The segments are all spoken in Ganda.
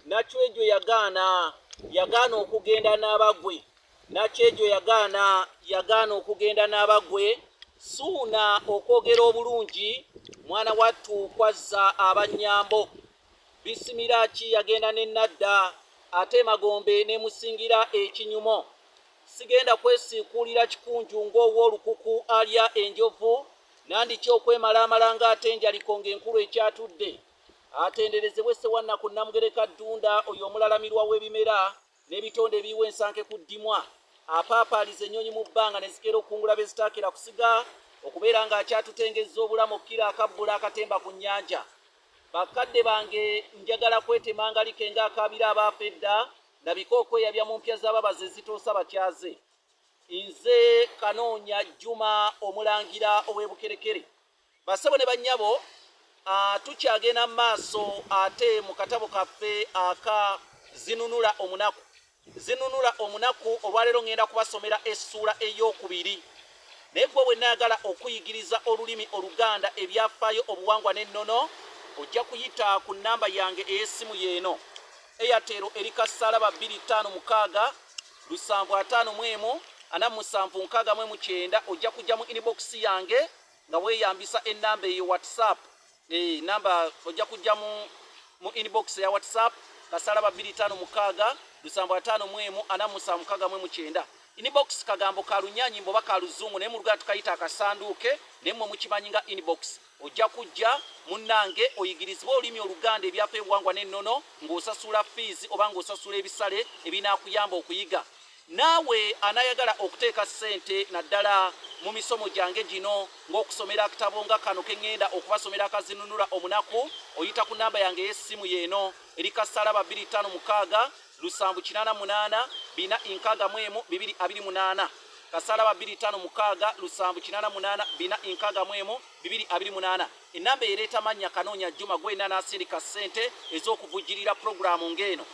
Nakyejo yagaana yagaana okugenda n'abagwe. Nakyejo yagaana yagaana okugenda n'abagwe. Ssuuna okwogera obulungi mwana wattu kwazza abannyambo. Bisimira ki yagenda ne Nadda ate emagombe n'emusingira ekinyumo. Sigenda kwesiikuulira kikunju ng'ow'olukuku alya enjovu nandiki okwemalaamala ng'ate enjaliko ng'enkulu ekyatudde. Atenderezebwe Ssewannaku Nnamugereka Ddunda oyo omulalamirwa w'ebimera n'ebitonde ebiyiwa ensanke ku ddimwa. Apaapaaliza ennyonyi mu bbanga ne zikeera okukungula be zitaakera kusiga okubeera ng'akyatutengezza obulamu okukira akabbula akatemba ku nnyanja. Bakadde bange njagala kwetema ngalike ng'akaabira abaafa edda ndabike okweyabya mu mpya z'ababazi ezitoosa bakyaze. Nze Kanoonya Juma Omulangira ow'e Bukerekere. Bassebo ne bannyabo, tukyagenda mu maaso ate mu katabo kaffe aka Zinunula Omunaku. Zinunula Omunaku, olwaleero ŋŋenda kubasomera essuula ey'okubiri. Naye ggwe wenna ayagala okuyigiriza olulimi Oluganda, ebyafaayo, obuwangwa n'ennono, ojja kuyita ku nnamba yange ey'essimu y'eno. Airtel eri kasaalaba 256 751 4769. Ojja kujja mu inbox yange nga weeyambisa ennamba eyo WhatsApp. Eh, namba ojja kujja mu inbox ya WhatsApp kasalaba 256 751 4769. Inbox kagambo ka lunyanyi mboba ka luzungu, naye mu Luganda tukayita akasanduuke, naye mmwe mukimanyi nga inbox. Ojja kujja munnange oyigirizibwe olulimi Oluganda, ebyafa, ebuwangwa n'ennono ng'osasula fiizi oba ng'osasula ebisale ebinaakuyamba okuyiga. Naawe anayagala okuteeka ssente naddala mu misomo gyange gino ng'okusomera akatabo nga kano ke ŋŋenda okubasomera akazinunula omunaku, oyita ku nnamba yange ey'essimu y'eno eri kasalaba 256 788 461 228, kasalaba 256 788 461 228. Ennamba ereeta mannya Kanoonya Juma gwena n'asindika ssente ez'okuvujjirira pulogulaamu ng'eno.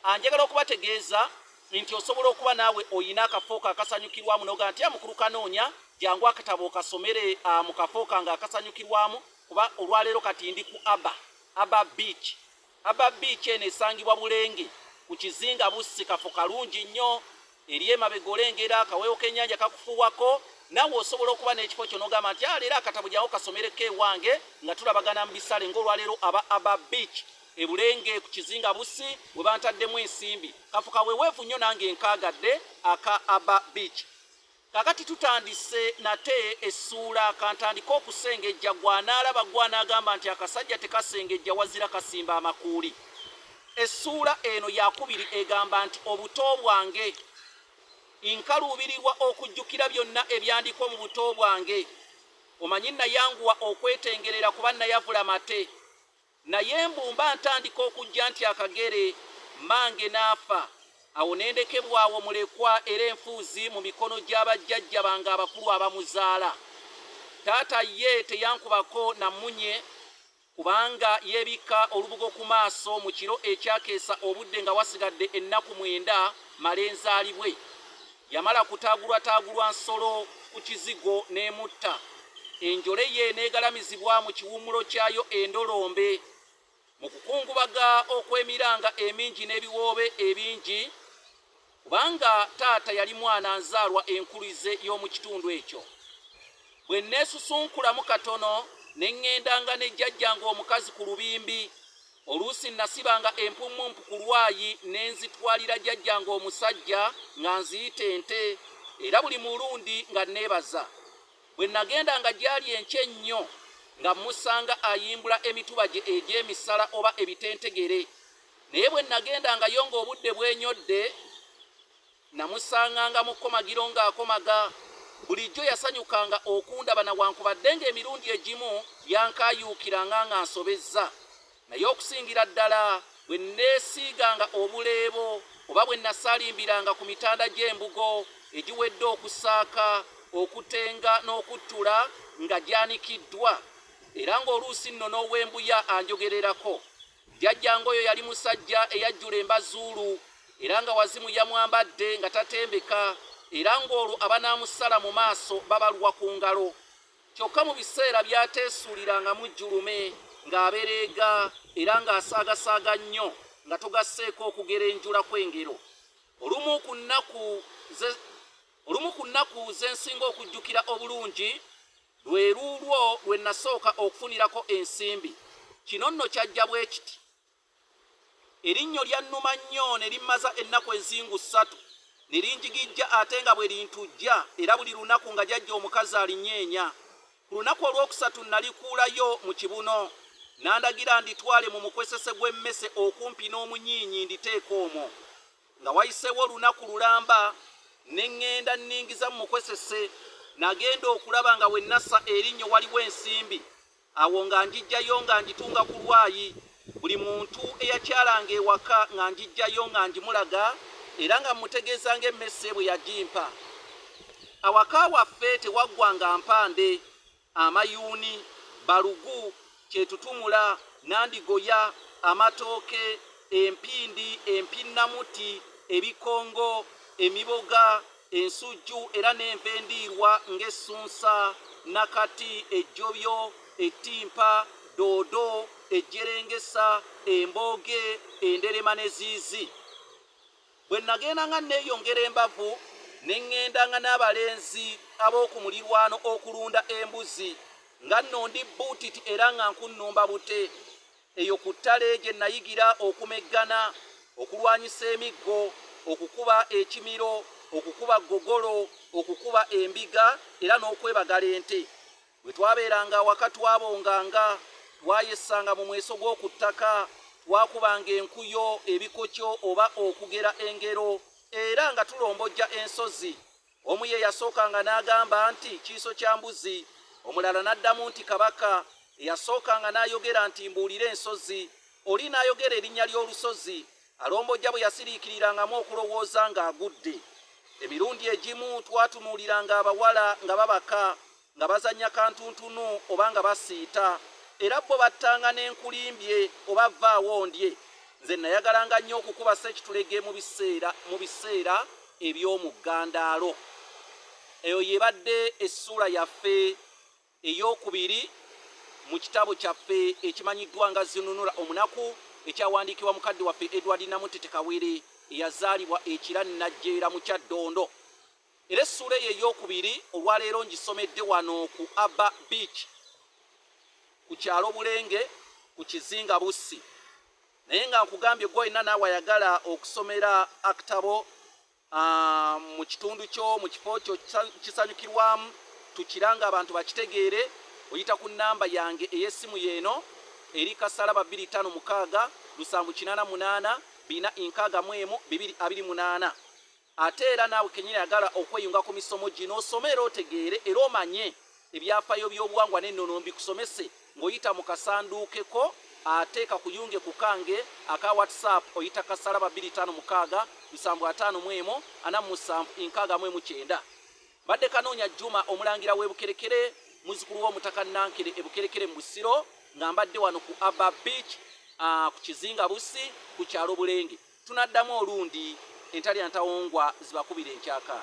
Anjagala okubategeeza nti osobola okuba naawe oyina akafo ko akasanyukirwamu noga nti mukulu Kanoonya, jangu akatabo okasomere mu kafo kange akasanyukirwamu, kuba olwaleero kati ndi ku Aba Beach. Aba Beach eno esangibwa Bulenge ku kizinga Bussi. Kafo kalungi nnyo eri emabega olengera akaweewo k'ennyanja kakufuuwako. Naawe osobola okuba n'ekifo kyo n'ogamba nti leero akatabo jangu kasomereko ewange nga tulabagana mu bisale, ng'olwaleero aba Aba Beach e Bulenge ku kizinga Bussi we bantaddemu ensimbi. Kafo kaweweevu nnyo nange nkaagadde aka Aba Beach. Kakati tutandise nate essuula. Kantandike okusengejja gwanaalaba gwanaagamba nti akasajja tekasengejja wazira kasimba amakuuli. Essuula eno yakubiri egamba nti obuto bwange. Nkaluubirirwa okujjukira byonna ebyandiko mu buto bwange. Omanyi nayanguwa okwetengerera kuba nayavula mate. Naye mbu mba ntandika okujja nti akagere, mmange n'afa. Awo ne ndekebwa awo mulekwa era enfuuzi mu mikono gya bajjajja bange abakulu abamuzaala. Taata ye teyankubako na mmunye kubanga yeebikka olubugo ku maaso mu kiro ekyakeesa obudde nga wasigadde ennaku 9 mmale nzaalibwe. Yamala kutaagulwataagulwa nsolo ku kizigo n'emutta, enjole ye n'egalamizibwa mu kiwummulo kyayo endolombe. Mu kukungubaga okw'emiranga emingi n'ebiwoobe ebingi, kubanga taata yali mwana nzaalwa enkulize y'omu kitundu ekyo. Bwe nneesusunkulamu katono ne ŋŋendanga ne jjajjange omukazi ku lubimbi. Oluusi nnasibanga empummumpu ku lwayi ne nzitwalira jjajjange omusajja nga nziyita ente, era buli mulundi nga nneebaza. Bwe nagendanga gy'ali enkya ennyo nga mmusanga ayimbula emituba gye egy'emisala oba ebitentegere. Naye bwe nagendangayo ng'obudde bwenyodde, Namusanganga mu kkomagiro ng'akomaga. Bulijjo yasanyukanga okundaba nawankubadde ng'emirundi egimu yankaayuukiranga nga nsobezza. Naye okusingira ddala bwe nneesiiganga obuleebo oba bwe nnasaalimbiranga ku mitanda gy'embugo egiwedde okusaaka, okutenga n'okuttula nga gyanikiddwa era ng'oluusi nno n'ow'embuya anjogererako. Jjajjange oyo yali musajja eyajjula embazuulu era nga wazimu yamwambadde nga tatembeka, era ng'olwo abanaamusala mu maaso babalwa ku ngalo. Kyokka mu biseera by'ateesuulirangamu jjulume ng'abereega era ng'asaagasaaga nnyo nga togasseeko okugera enjula kw'engero. Olumu ku nnaku ze olumu ku nnaku ze nsinga okujjukira obulungi lwe luulwo lwe nasooka okufunirako ensimbi. Kino nno kyajja bwe kiti. Erinnyo lyannuma nnyo ne limmaza ennaku enzingu ssatu ne linjigijja ate nga bwe lintujja era buli lunaku nga jajja omukazi alinyeenya. Ku lunaku olwokusatu nalikuulayo mu kibuno n'andagira nditwale mu mukwesese gw'emmese okumpi n'omunyiinyi nditeeke omwo. Nga wayiseewo olunaku lulamba ne ŋŋenda nningiza mu mukwesese nagenda okulaba nga we nassa erinnyo waliwo ensimbi. Awo nga ngiggyayo nga ngitunga ku lwayi. Buli muntu eyakyalanga ewaka nga ngiggyayo nga ngimulaga era nga mmutegeeza ng'emmese bwe yagimpa. Awaka waffe tewaggwanga mpande, amayuuni, balugu, kyetutumula, nandigoya, amatooke, empindi, empinnamuti, ebikongo, emiboga, ensujju era n'enva endiirwa ng'essunsa, nakati, ejjobyo, ettimpa, doodo, ejjerengesa, embooge, enderema ne ziizi. Bwe nagendanga nneeyongera embavu ne ŋŋendanga n'abalenzi ab'oku mulirwano okulunda embuzi nga nno ndi bbuutiti era nga nkunnumba bute. Eyo ku ttale gye nayigira okumeggana, okulwanyisa emiggo, okukuba ekimiro, okukuba ggogolo, okukuba embiga era n'okwebagala ente. Bwe twabeeranga awaka twabonganga, twayessanga mu mweso gw'oku ttaka, twakubanga enkuyo, ebikokyo oba okugera engero era nga tulombojja ensozi. Omu ye yasookanga n'agamba nti kiiso kya mbuzi, omulala n'addamu nti kabaka, eyasookanga n'ayogera nti mbuulire ensozi, oli n'ayogera erinnya ly'olusozi, alombojja bwe yasiriikirirangamu okulowooza ng'agudde. Emirundi egimu twatunuuliranga abawala nga babaka nga bazannya kantuntunu oba nga basiita era bo battanga n'enkulimbye oba vvaawo ndye. Nze nayagalanga nnyo okukuba ssekitulege mu biseera mu biseera eby'omuggandaalo. Eyo y'ebadde essuula yaffe ey'okubiri mu kitabo kyaffe ekimanyiddwa nga Zinunula Omunaku ekyawandiikibwa mukadde waffe Edward Namutete Kawere eyazaalibwa e Kira Najjeera mu Kyaddondo. Era essuula eyo ey'okubiri olwaleero ngisomedde wano ku Abba Beach ku kyalo Bulenge ku kizinga Bussi. Naye nga nkugambye gwe olina naawe ayagala okusomera akatabo mu kitundu kyo mu kifo kyo kisanyukirwamu tukiranga abantu bakitegeere oyita ku nnamba yange ey'essimu yeeno eri kasalaba 256 788 461 228. Ate era naawe kenyini ayagala okweyunga ku misomo gino osome era otegeere era omanye ebyafaayo by'obuwangwa n'ennono mbikusomese ng'oyita mu kasanduuke ko ate kakuyunge ku kange aka WhatsApp oyita kasalaba 256 751 47 69. Mbadde Kanoonya Juma omulangira w'e Bukerekere muzzukulu w'Omutaka Nankere e Bukerekere mu Busiro nga mbadde wano ku Abba Beach ku kizinga Bussi ku kyalo Bulenge. Tunaddamu olundi entalya ntawongwa zibakubire enkyaka.